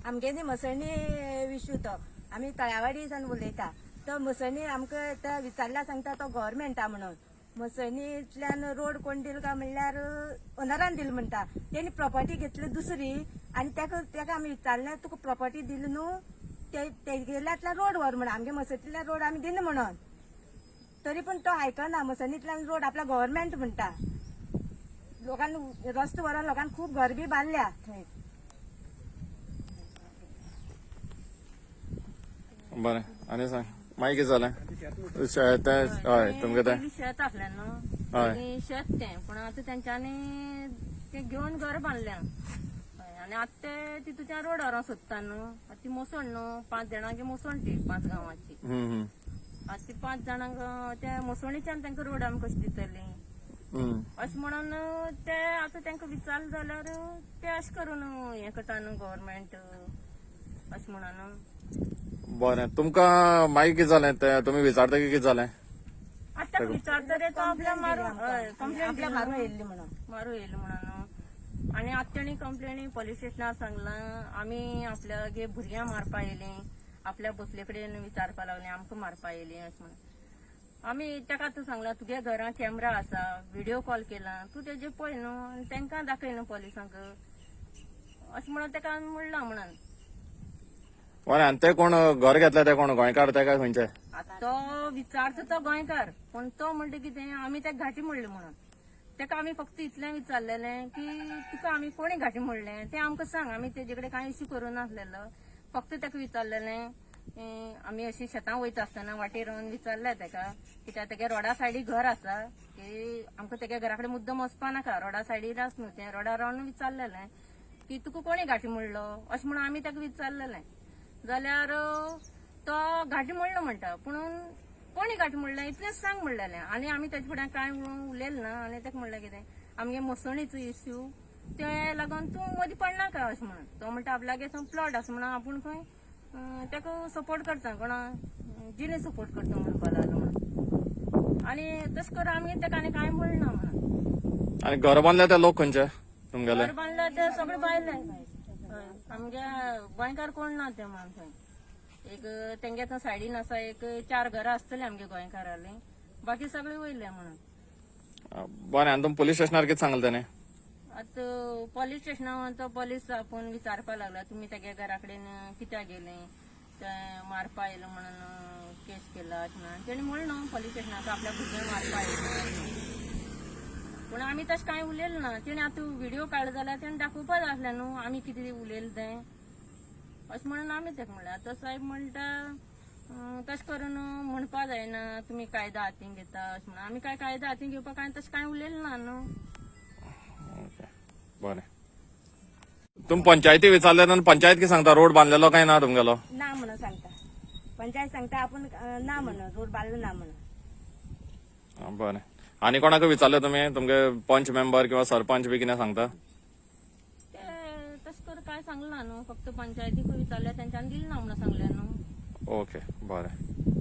आमगे न्ही मसणी विशू तो आमी तळ्यावाडी सावन उलयता. तो मसणी आमकां ते विचारल्या सांगता तो गव्हर्मेंटा म्हणून. मसणींतल्यान रोड कोण दिल काय म्हणल्यार ओनरान दिल म्हणटा. तेणी प्रॉपर्टी घेतली दुसरी आनी तेका आमी विचारलें तुका प्रॉपर्टी दिली न्हू तेगेल्यांतल्यान रोड व्हर म्हणून, आमगे मसणींतल्यान रोड आमी दिना म्हणून. तरी पण तो आयकना. मसणींतल्यान रोड आपला गव्हर्मेंट म्हणटा. लोकांनी रस्तो व्हरोन लोकांनी खूब घर बी बांदल्या थंय. बरें, आनी सांग मागीर कितें जालें? शेत तें हय तुमगें तें पयलीं शेत आसलें न्हू, हय. पयलीं शेत तें, पूण आतां तेंच्यांनी तें घेवन घर बांदलें. हय, आनी आतां ते तितूच्यान रोड व्हरोंक सोदता न्हू. आतां ती मोसण न्हू, 5 जाणांची मोसण ती, 5 गांवाची. हम्म हम्म आतां ती 5 जाणांक त्या मोसणीच्यान तांकां रोड आमी कशी दितली हम्म अशें म्हणून ते आतां तांकां विचारलें जाल्यार ते अशें करून हें करता न्हू गव्हर्मेंट अशें म्हणून. बरें, तुमकां मागीर कितें जालें तें तुमी विचारता की कितें जालें? आतां ताका विचारतरे तो आपल्या मारून, हय, कंप्लेन आपल्या मारून येयल्ली म्हणून, मारू येयलें म्हणून. आनी आतां तेणी कंप्लेनी पोलीस स्टेशनार सांगलां आमी आपल्यागे भुरग्यांक मारपा येयलीं, आपल्या बसले कडेन विचारपा लागलीं आमकां मारपा येयलीं अशें म्हणून. आमी ताका आतां सांगलां तुगे घरां कॅमरा आसा, व्हिडियो कॉल केला, तूं तेजे पळय न्हू आनी तांकां दाखय न्हू पोलिसांक अशें म्हणून ताका आमी म्हणलां म्हणून. बरें, आनी ते कोण घर घेतले ते कोण गोंयकार ते काय खंयचे? आतां तो विचारता तो गोंयकार, पूण तो म्हणटा कितें आमी ताका घाटी म्हणली म्हणून. ताका आमी फक्त इतलें विचारलेलें की तुका आमी कोणी घाटी म्हणलें तें आमकां सांग, आमी तेजे कडेन कांय इश्यू करूं नासलेलो. फक्त ताका विचारलेलें आमी अशी शेतां वयता आसतना वाटेर रावन विचारलें ताका कित्याक तेगे रोडा सायडी घर आसा की आमकां तेगे घरा कडेन मुद्दम वचपा नाका, रोडा सायडीर आस न्हू तें, रोडार रावन विचारलेलें की तुका कोणी घाटी म्हणलो अशें म्हणून आमी ताका विचारलेलें. जाल्यार तो घाटी म्हणलो म्हणटा, पूण कोणी घाटी म्हणलें इतलेंच सांग म्हणलेलें. आनी आमी तेजे फुड्यान कांय उलयलें ना. आनी ताका म्हणलें कितें आमगे मसणीचो इश्यू ते लागून तूं मदीं पडनाका अशें म्हणून. तो म्हणटा आपल्यागे थंय प्लॉट आसा म्हणून आपूण खंय ताका सपोर्ट करता, कोणा जिणे सपोर्ट करता म्हणपा लागलो म्हणून. आनी तशें करून आमी ताका आनी कांय म्हणना म्हणून. आनी घर बांदले ते लोक खंयचे तुमगेले? घर बांदले ते सगळे भायले, आमगे गोंयकार कोण ना ते म्हणून. थंय एक तेंगे थंय सायडीन आसा एक 4 घरां आसतली आमगे गोंयकाराली, बाकी सगळे वयले म्हणून. बरें, आनी तुमी पोलीस स्टेशनार कितें सांगलें तेणें? आतां पोलीस स्टेशनार तो पोलीस आपोवन विचारपा लागला तुमी तेगे घरा कडेन कित्याक गेले, ते मारपा येयलो म्हणून केस केला अशें म्हणून. तेणी म्हणलें न्हू पोलीस स्टेशनाक आपल्या भुरग्यांक मारपा येयलो, पूण आमी तशें कांय उलयलें ना. तेणी आतां व्हिडियो काडलो जाल्यार तेणी दाखोवपा जाय आसलें न्हू आमी कितें उलयलें तें अशें म्हणून आमी ताका म्हणलें. आतां साहेब म्हणटा तशें करून म्हणपा जायना तुमी कायदो हातीन घेता अशें म्हणून. आमी कांय कायदो हातीन घेवपाक कांय तशें कांय उलयलें ना न्हू. ओके, बरें. तुमी पंचायती विचारले तेन्ना पंचायत कितें सांगता रोड बांदलेलो काय ना तुमगेलो? ना म्हणून सांगता पंचायत, सांगता आपूण ना म्हणून, रोड बांदलो ना म्हणून. आं, बरें. आनी कोणाक विचारले तुमी तुमगे पंच मेंबर किंवा सरपंच बी कितें सांगता? ते तशें करून कांय सांगलें ना न्हू, फक्त पंचायतीक विचारलें तेंच्यांनी दिलें ना म्हणून सांगलें न्हू. ओके, बरें.